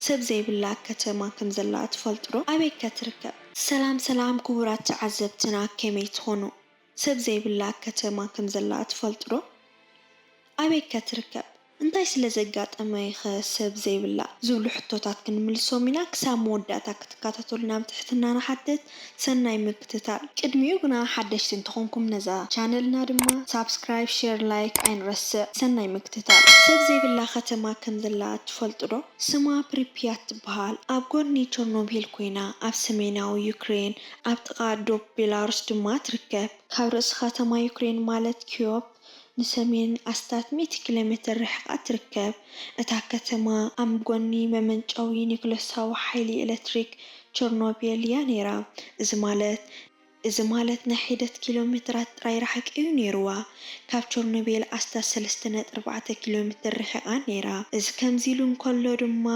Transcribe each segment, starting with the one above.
ሰብ ዘይብላ ከተማ ከም ዘላ ትፈልጡ ዶ? ኣበይ ከ ትርከብ? ሰላም ሰላም ክቡራት ተዓዘብትና፣ ከመይ ትኾኑ? ሰብ ዘይብላ ከተማ ከም ዘላ ትፈልጡ ዶ? ኣበይ ከ ትርከብ? እንታይ ስለ ዘጋጠመ ኢኸ ሰብ ዘይብላ? ዝብሉ ሕቶታት ክንምልሶም ኢና። ክሳብ መወዳእታ ክትከታተሉና ብትሕትና ንሓትት። ሰናይ ምክትታል። ቅድሚኡ ግና ሓደሽቲ እንተኾንኩም ነዛ ቻነልና ድማ ሳብስክራይብ፣ ሼር፣ ላይክ ኣይንረስዕ። ሰናይ ምክትታል። ሰብ ዘይብላ ከተማ ከም ዘላ ትፈልጡ ዶ? ስማ ፕሪፕያት ትበሃል። ኣብ ጎድኒ ቸርኖቢል ኮይና ኣብ ሰሜናዊ ዩክሬን ኣብ ጥቓ ዶብ ቤላሩስ ድማ ትርከብ። ካብ ርእሲ ከተማ ዩክሬን ማለት ኪዮቭ ንሰሜን ኣስታት ሚእቲ ኪሎ ሜትር ርሒቓ ትርከብ። እታ ከተማ ኣብ ጎኒ መመንጨዊ ኒዩክለሳዊ ሓይሊ ኤሌክትሪክ ቸርኖቤል እያ ነይራ። እዚ ማለት እዚ ማለት ናይ ሒደት ኪሎ ሜትራት ጥራይ ርሕቂ እዩ ነይርዋ። ካብ ቸርኖቤል ኣስታት ሰለስተ ነጥቢ ኣርባዕተ ኪሎ ሜትር ርሒቓ ነይራ። እዚ ከምዚ ኢሉ እንከሎ ድማ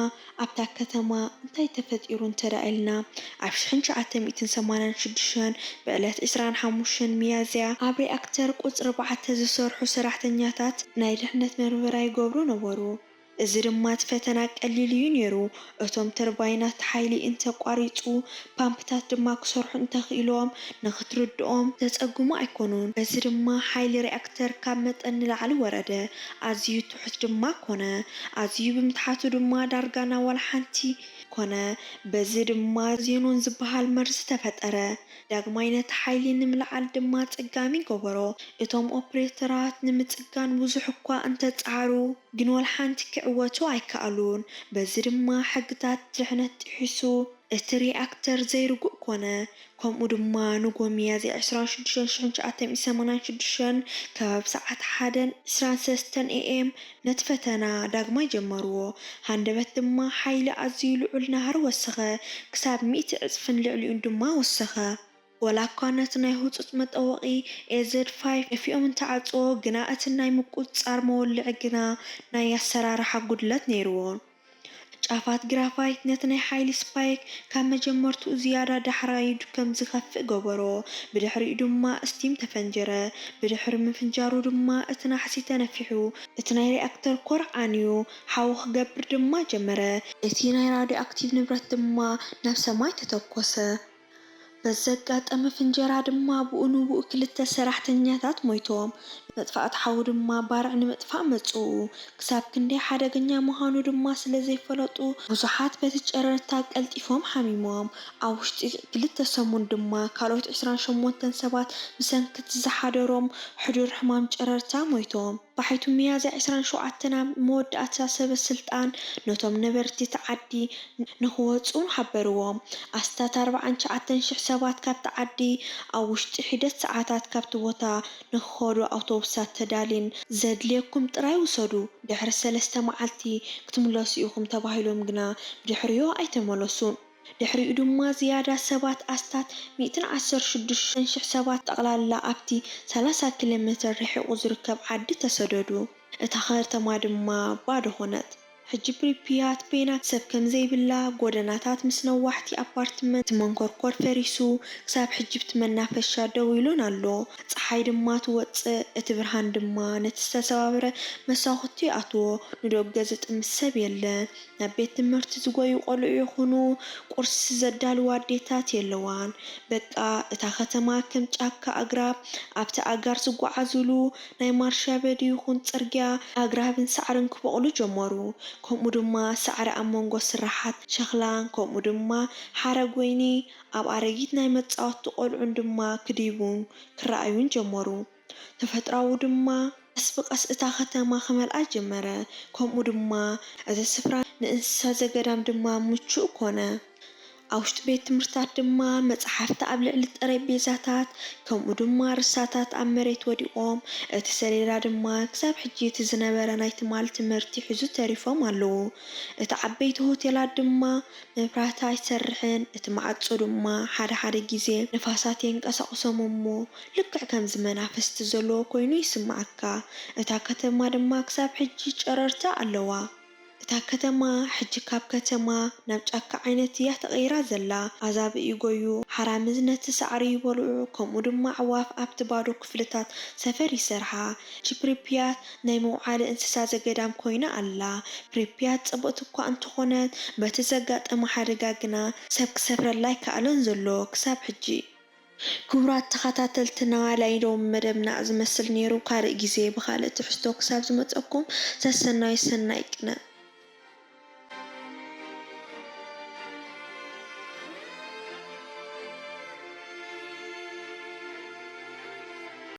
ኣብታ ከተማ እንታይ ተፈጢሩ እንተ ደኣ ኢልና፣ ኣብ ሽሕን ትሽዓተ ሚእትን ሰማንያን ሽዱሽተን ብዕለት ዕስራን ሓሙሽተን ሚያዝያ ኣብ ሪኣክተር ቁጽሪ ኣርባዕተ ዝሰርሑ ሰራሕተኛታት ናይ ድሕነት መርመራ ይገብሩ ነበሩ። እዚ ድማ እቲ ፈተና ቀሊል እዩ ነይሩ። እቶም ተርባይናት ሓይሊ እንተ ኣቋሪጹ፣ ፓምፕታት ድማ ክሰርሑ እንተ ክኢሎም፣ ንኽትርድኦም ዘጸግሙ ኣይኮኑን። በዚ ድማ ሓይሊ ሪኣክተር ካብ መጠን ንላዕሊ ወረደ፣ ኣዝዩ ትሑት ድማ ኮነ። ኣዝዩ ብምትሓቱ ድማ ዳርጋ ናብ ዋላ ሓንቲ ኮነ። በዚ ድማ ዜኖን ዝበሃል መርዚ ተፈጠረ። ዳግማይ ነቲ ሓይሊ ንምልዓል ድማ ኣጸጋሚ ገበሮ። እቶም ኦፕሬተራት ንምጽጋን ብዙሕ እኳ እንተ ጸዓሩ፣ ግን ዋላ ሓንቲ ክዕወቱ ኣይከኣሉን። በዚ ድማ ሕግታት ድሕነት ጥሒሱ። እቲ ሪኣክተር ዘይርጉእ ኮነ። ከምኡ ድማ ንጎ ሚያዝያ ዕስራን ሽዱሽተን ሽሕን ትሽዓተ ሚእትን ሰማንያን ሽዱሽተን ከባቢ ሰዓት ሓደን ዕስራን ሰለስተን ኤ ኤም ነቲ ፈተና ዳግማይ ጀመርዎ። ሃንደበት ድማ ሓይሊ ኣዝዩ ልዑል ናህሪ ወሰኸ፣ ክሳብ ሚእቲ ዕጽፍን ልዕሊኡን ድማ ወሰኸ። ዋላ እኳ ነቲ ናይ ህጹጽ መጠወቒ ኤ ዘድ ፋይቭ ደፊኦም እንተዓጽዎ፣ ግና እቲ ናይ ምቁጽጻር መወልዒ ግና ናይ ኣሰራርሓ ጉድለት ነይርዎ። ጫፋት ግራፋይት ነቲ ናይ ሓይሊ ስፓይክ ካብ መጀመርትኡ ዝያዳ ዳሕራይ ከም ዝኸፍእ ገበሮ። ብድሕሪኡ ድማ ስቲም ተፈንጀረ። ብድሕሪ ምፍንጃሩ ድማ እቲ ናሕሲ ተነፊሑ። እቲ ናይ ሪኣክተር ኮር ዓንዩ፣ ሓዊ ክገብር ድማ ጀመረ። እቲ ናይ ራድዮኣክቲቭ ንብረት ድማ ናብ ሰማይ ተተኮሰ። በዚ ዘጋጠመ ፍንጀራ ድማ ብኡ ንብኡ ክልተ ሰራሕተኛታት ሞይቶም። መጥፋእቲ ሓዊ ድማ ባርዕ ንምጥፋእ መጽኡ። ክሳብ ክንደይ ሓደገኛ ምዃኑ ድማ ስለ ዘይፈለጡ፣ ብዙሓት በቲ ጨረርታ ቀልጢፎም ሓሚሞም። ኣብ ውሽጢ ክልተ ሰሙን ድማ ካልኦት ዕስራን ሸሞንተን ሰባት ብሰንኪ እቲ ዝሓደሮም ሕዱር ሕማም ጨረርታ ሞይቶም። ባሕቱ ሚያዝያ ዕስራን ሸውዓተን ኣብ መወዳእታ ሰበ ስልጣን ነቶም ነበርቲ እቲ ዓዲ ንኽወጹ ሓበርዎም። ኣስታት ኣርባዓን ትሽዓተን ሽሕ ሰባት ካብቲ ዓዲ ኣብ ውሽጢ ሒደት ሰዓታት ካብቲ ቦታ ንኽኸዱ ኣውቶቡሳት ተዳልየን ዘድልየኩም ጥራይ ውሰዱ፣ ድሕሪ ሰለስተ መዓልቲ ክትምለሱ ኢኹም ተባሂሎም ግና ብድሕሪኡ ኣይተመለሱን። ድሕሪኡ ድማ ዝያዳ ሰባት ኣስታት ሚእትን ዓሰርተ ሽዱሽተን ሽሕ ሰባት ጠቕላላ ኣብቲ ሰላሳ ኪሎ ሜትር ርሒቑ ዝርከብ ዓዲ ተሰደዱ። እታ ከተማ ድማ ባዶ ኾነት። ሕጂ ፕሪፕያት ፔና ሰብ ከም ዘይብላ፣ ጎደናታት ምስ ነዋሕቲ ኣፓርትመንት፣ እቲ መንኮርኮር ፈሪሱ፣ ክሳብ ሕጂ ኣብቲ መናፈሻ ደው ኢሉን ኣሎ። ጸሓይ ድማ ትወጽእ፣ እቲ ብርሃን ድማ ነቲ ዝተሰባበረ መሳኹቲ ይኣትዎ። ንደገ ዝጥምት ሰብ የለን። ናብ ቤት ትምህርቲ ዝጎዩ ቆልዑ ይኹኑ ቁርሲ ዘዳልዋ ኣዴታት የለዋን። በቃ እታ ከተማ ከም ጫካ ኣግራብ፣ ኣብቲ ኣጋር ዝጓዓዙሉ ናይ ማርሻ በዲ ይኹን ጽርግያ ኣግራብን ሳዕርን ክበቑሉ ጀመሩ። ከምኡ ድማ ሳዕሪ ኣብ መንጎ ስራሓት ሸኽላን ከምኡ ድማ ሓረግ ወይኒ ኣብ ኣረጊት ናይ መጻወቲ ቆልዑን ድማ ክድይቡን ክረኣዩን ጀመሩ። ተፈጥሮኣዊ ድማ ቀስ ብቐስ እታ ከተማ ክመልኣ ጀመረ። ከምኡ ድማ እቲ ስፍራ ንእንስሳ ዘገዳም ድማ ምቹእ ኮነ። ኣብ ውሽጢ ቤት ትምህርታት ድማ መጽሓፍቲ ኣብ ልዕሊ ጠረጴዛታት፣ ከምኡ ድማ ርሳታት ኣብ መሬት ወዲቖም፣ እቲ ሰሌዳ ድማ ክሳብ ሕጂ እቲ ዝነበረ ናይ ትማሊ ትምህርቲ ሒዙ ተሪፎም ኣለዉ። እቲ ዓበይቲ ሆቴላት ድማ መብራህቲ ኣይሰርሕን፣ እቲ ማዕጾ ድማ ሓደ ሓደ ግዜ ንፋሳት የንቀሳቕሶም እሞ፣ ልክዕ ከምዚ መናፍስቲ ዘለዎ ኮይኑ ይስምዓካ። እታ ከተማ ድማ ክሳብ ሕጂ ጨረርታ ኣለዋ። እታ ከተማ ሕጂ ካብ ከተማ ናብ ጫካ ዓይነት እያ ተቐይራ ዘላ። ኣዛብእ ይጎዩ፣ ሓራምዝ ነቲ ሳዕሪ ይበልዑ፣ ከምኡ ድማ ኣዕዋፍ ኣብቲ ባዶ ክፍልታት ሰፈር ይሰርሓ። ሕጂ ፕሪፕያት ናይ መውዓሊ እንስሳ ዘገዳም ኮይና ኣላ። ፕሪፕያት ጽብቕቲ እኳ እንተኾነት፣ በቲ ዘጋጠመ ሓደጋ ግና ሰብ ክሰፍረላ ኣይከኣለን ዘሎ ክሳብ ሕጂ። ክቡራት ተኸታተልትና፣ ናይ ሎሚ መደብና ዝመስል ነይሩ። ካልእ ግዜ ብኻልእ ትሕዝቶ ክሳብ ዝመጸኩም፣ ሰሰናዩ ሰናይ ቅነ።